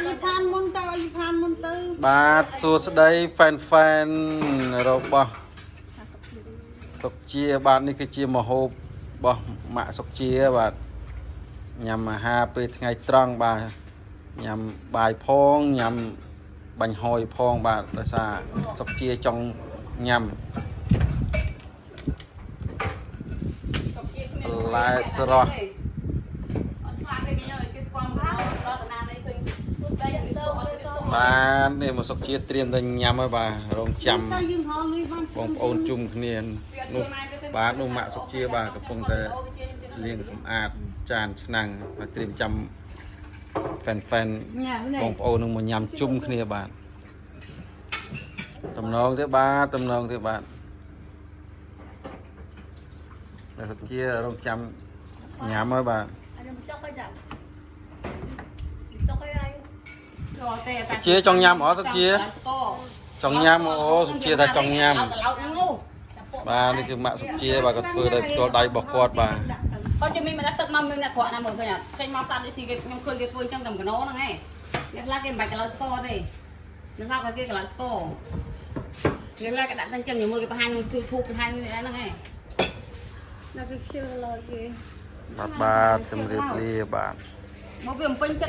យផានមុនទៅឲ្យផានមុនទៅ បាទសួស្តី fan fan របស់សុកជាបាទនេះគឺជាមហូបរបស់ម៉ាក់សុកជាបាទញ៉ាំអាហារពេលថ្ងៃត្រង់បាទញ៉ាំបាយផងញ៉ាំបាញ់ហយផងបាទដោយសារសុកជាចង់ញ៉ាំបន្លែស្រស់ អត់ឆ្លាតទេគេយកគេស្គាល់មកដល់កណានេះឃើញទោះបីយ៉ាងនេះទៅអត់ទៅ បាទនេះមកសុកជាត្រៀមតែញ៉ាំហើយបាទរងចាំ ទៅយើងហៅលុយបាន បងប្អូនជុំគ្នានោះបាទនោះម៉ាក់សុកជាបាទកំពុងតែលាងសម្អាតចានឆ្នាំងហើយត្រៀមចាំ fan fan ញ៉ានេះ បងប្អូននឹងមកញ៉ាំជុំគ្នាបាទតំណងទេបាទតំណងទេបាទតែសុកជារងចាំញ៉ាំហើយបាទ អានេះចុកឲ្យចាចុកឲ្យអី ទេ សុកជាចង់ញ៉ាំអត់សុកជាចង់ញ៉ាំអូសុកជាថាចង់ញ៉ាំ ឡោតហ្នឹងនោះ បាទនេះគឺម៉ាក់សុកជាបាទគាត់ធ្វើដោយផ្ទាល់ដៃរបស់គាត់បាទ គាត់ជាមានម្នាក់ទឹកមកមានអ្នកក្រក់ណាមើលឃើញអត់ចេញមកស្អាតទីគេខ្ញុំឃើញគេធ្វើអញ្ចឹងតែកណោហ្នឹងឯងអ្នកខ្លះគេមិនបាច់កឡោស្ករទេអ្នកខ្លះគេកឡោស្ករអ្នកខ្លះគេដាក់តែអញ្ចឹងមើលគេបង្ហាញក្នុង YouTube បង្ហាញនេះហ្នឹងឯង ដល់គេខ្ជិលឡើយគេ បាទបាទជំរាបលាបាទ មកវាបំពេញចិត្ត